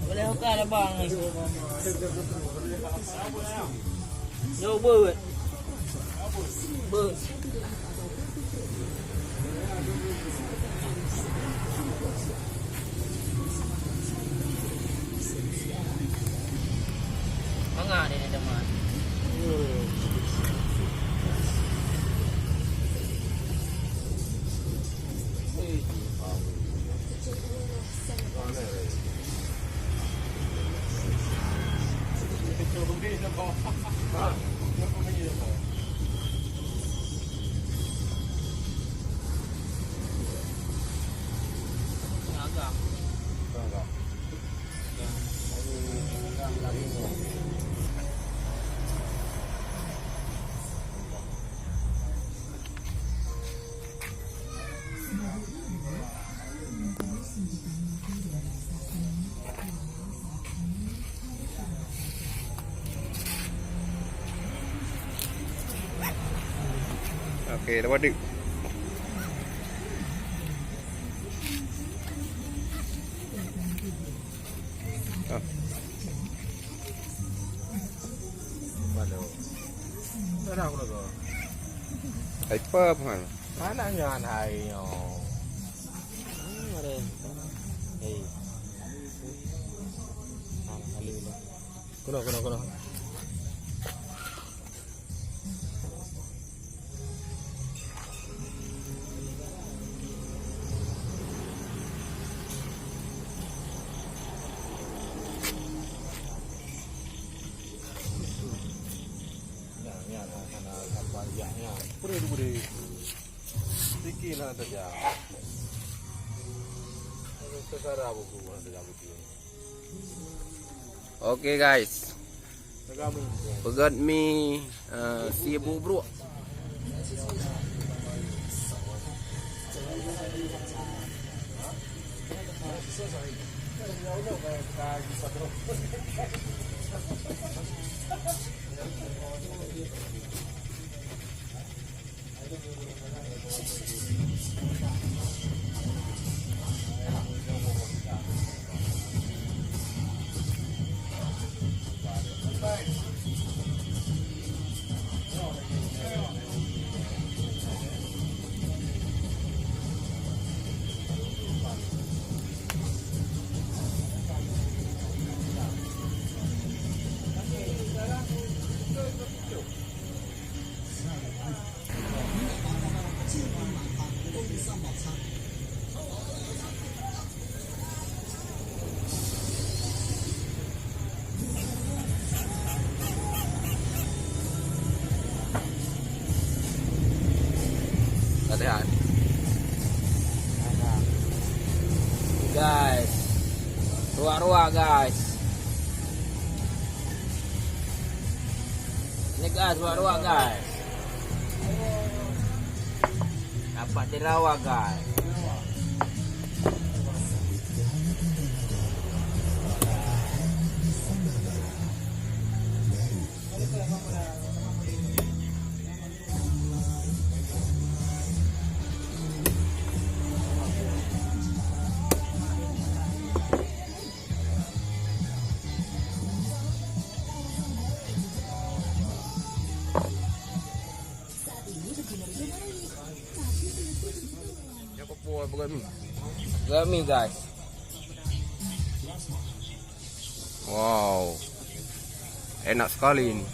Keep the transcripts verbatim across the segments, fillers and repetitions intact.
Boleh buka lah, bang. Jauh beut. Beut. Mangat dia, dia teman. Oke, dapat dek. Ah. Hai, peuet, hai. Anak nyan hai nyoe. Hmm, ada. Hei. Ah, lalu dah. Kena, kena, kena. Oke, guys. Peugöt mi, eh, sie bu bruek. Latihan. Guys. Ruak-ruak, guys. Ni, guys, ruak-ruak, guys. Dapat dirawa, guys. Nyoe peue, peugöt mi. Peugöt mi, guys. Wow. Enak sekali ini.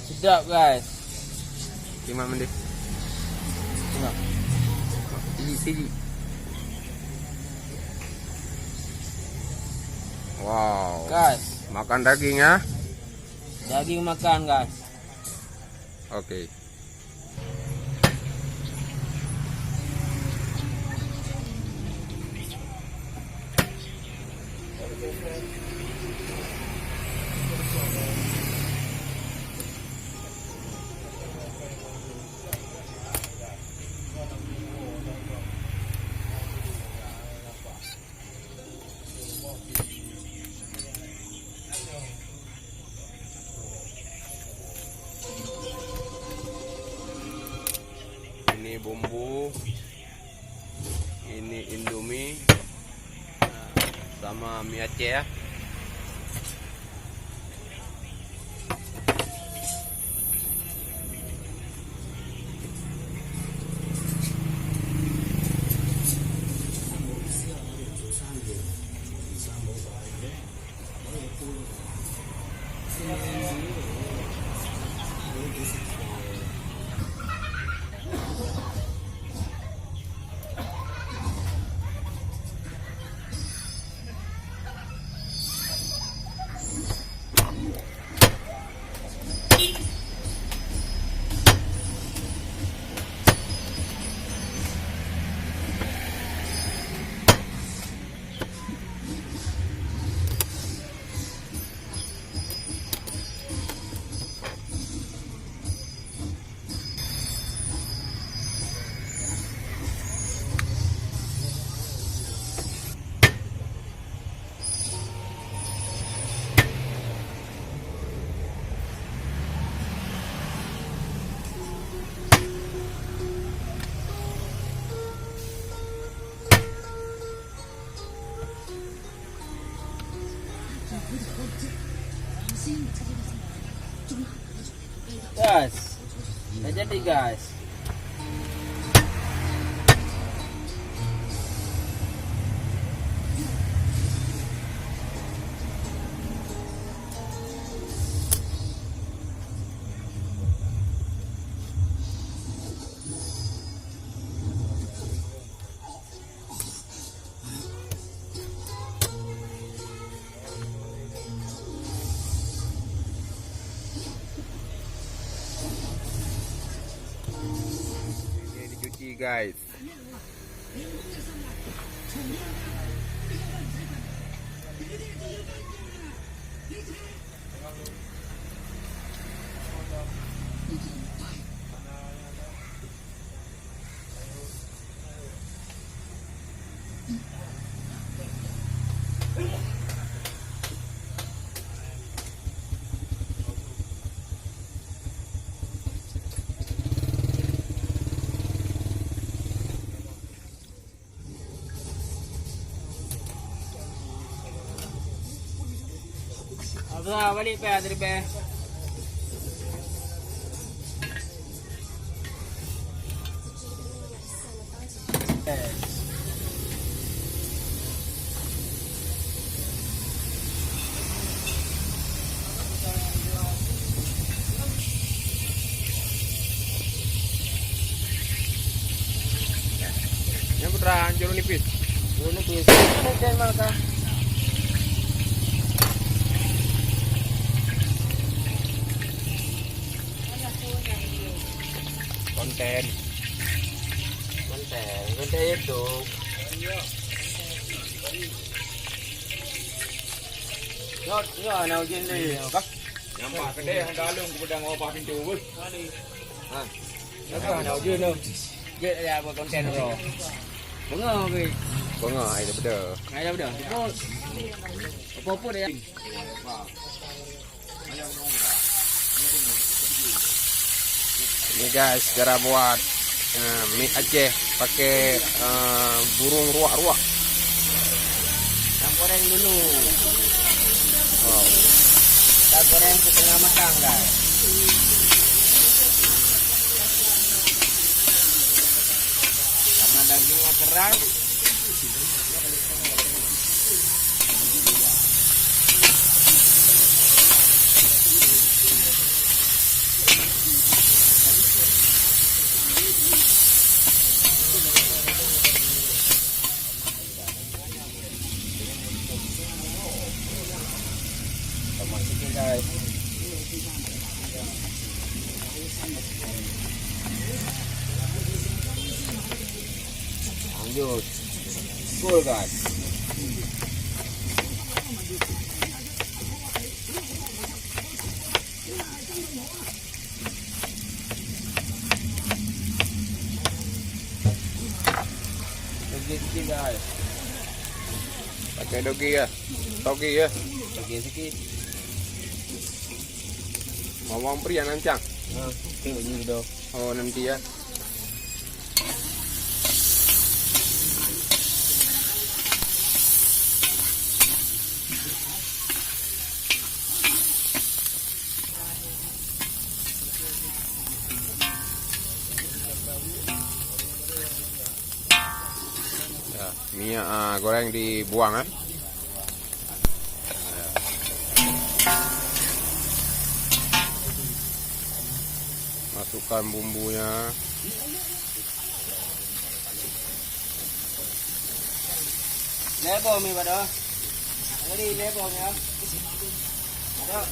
Sedap, guys. Terima kasih. Tengok. Sigi, sigi. Wow. Guys. Makan daging, ya. Daging makan, guys. Oke. Ini bumbu, ini Indomie. Nah, Sama mi Aceh ya. Gas. Dah jadi, guys. Ini dicuci, guys. Abdullah, balik peh, dari peh. Nyan putra, jeruk nipis. Jeruk nipis. Ini dan makan. Konten. Konten, konten YouTube. Nyoe, nyoe aneuk ujeuen deh, nyoe kah? Nampak kedai hana along ku pedang wabah pintu weh. Ha. Nyoe kah aneuk ujeuen tu? Jeuet ya buat konten tu. Bunga ke? Bunga ai dah beda. Ai dah beda. Apa-apa dah ya. Ini guys, cara buat, eh, mi Aceh pakai, eh, burung ruak-ruak. Kita goreng dulu. Wow. Kita goreng setengah matang, guys. Karena dagingnya keras. Tambah sikit, guys. Lanjut. Gol, guys. Sikit-sikit, guys. Pakai toge ya. Toge ya. Toge sikit. Bawang peri yang nancang. Ha, tengok ni dah. Oh, nanti ya. Ya, ah, goreng dibuang, eh. Masukkan bumbunya. Lhèe boh mi bado. Jadi lhèe boh mi, ya. Bado.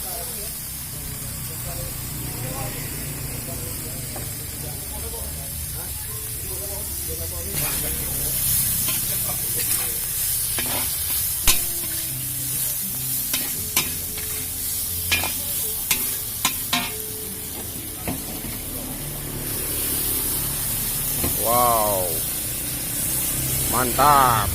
Wow. Mantap.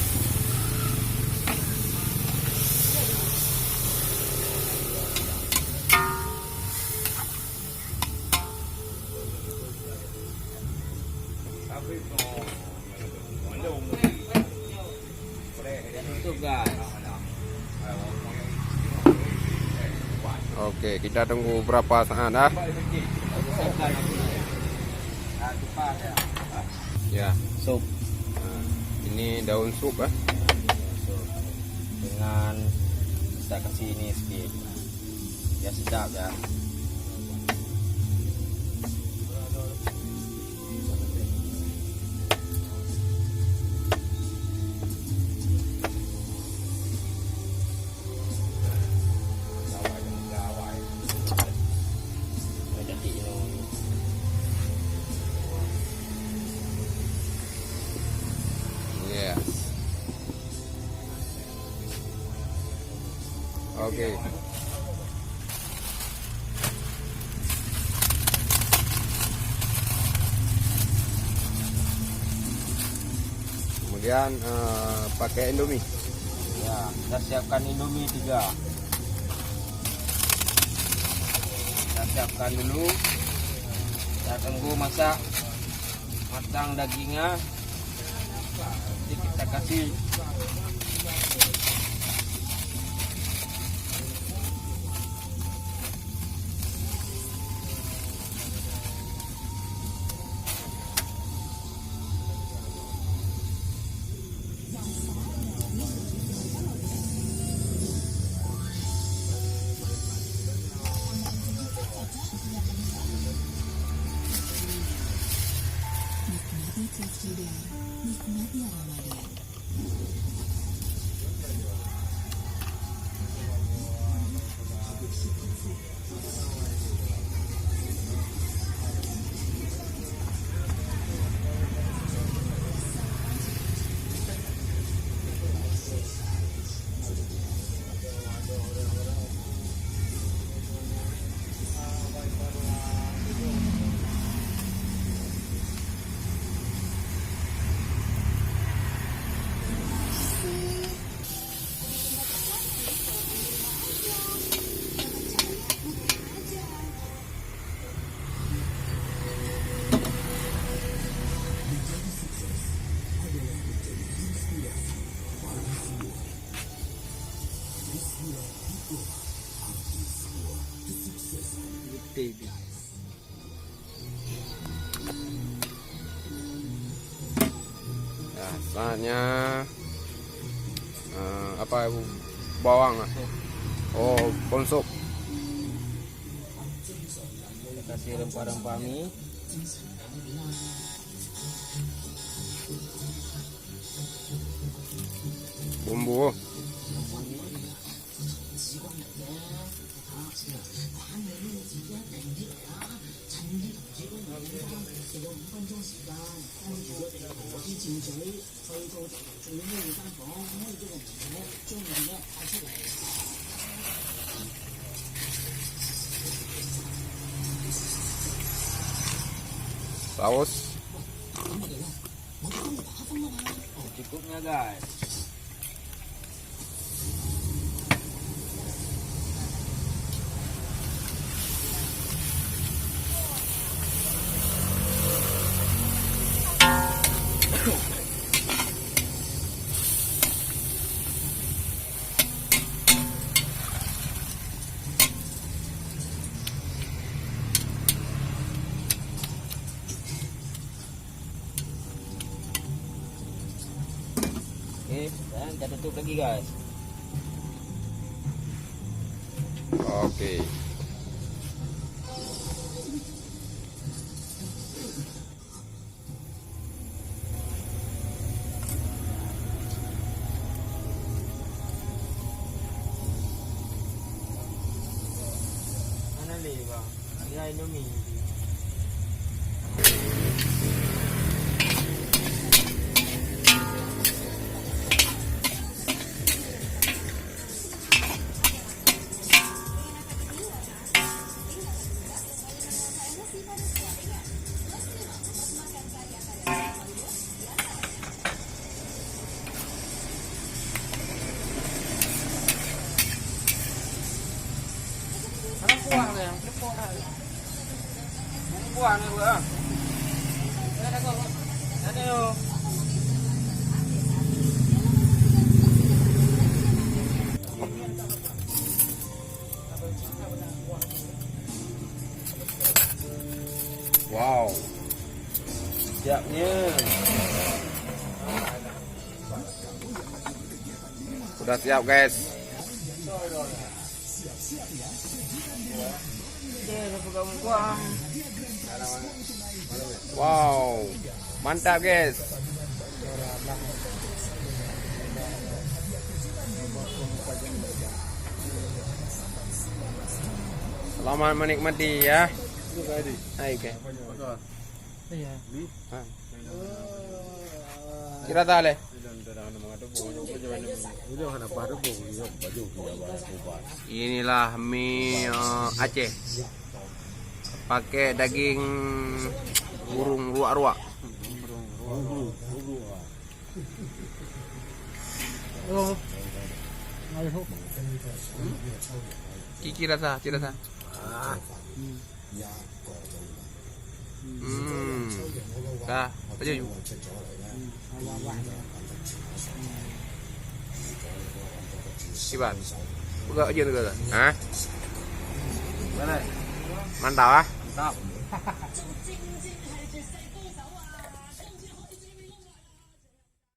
Oke, kita tunggu berapa saat, ah. Ya. Sup. Nah, ini daun sup, eh. Sup. Dengan kita kasih ini sedikit. Ya, sedap, ya. Yes. Oke. Kemudian, eh, pakai Indomie. Ya, kita siapkan Indomie tiga. Kita siapkan dulu. Kita tunggu masak matang dagingnya. Nanti kita kasih. Nikmati Kafida, nikmati Ramadan. Ya, saatnya, eh, apa, bawang, ah? Oh, corn soup. Kita kasih rempah-rempah mi. Bumbu. Saus. Cukupnya, guys. Oke, Kita tutup lagi, guys. Oke. Mana lé, bang? Ni Indomie. Wow. Siapnya. Udah siap, guys. Wow. Mantap, guys. Selamat menikmati, ya. Hai, oke. Iya. Ha. Kira tak leh? Inilah mie, eh, Aceh. Pakai daging burung ruak-ruak. Oh. Kiki rasa, cik rasa. Hmm. Dah, aja yuk. Kiban. Peugah aja negara. Ha? Mana? Mantap, ah. Mantap.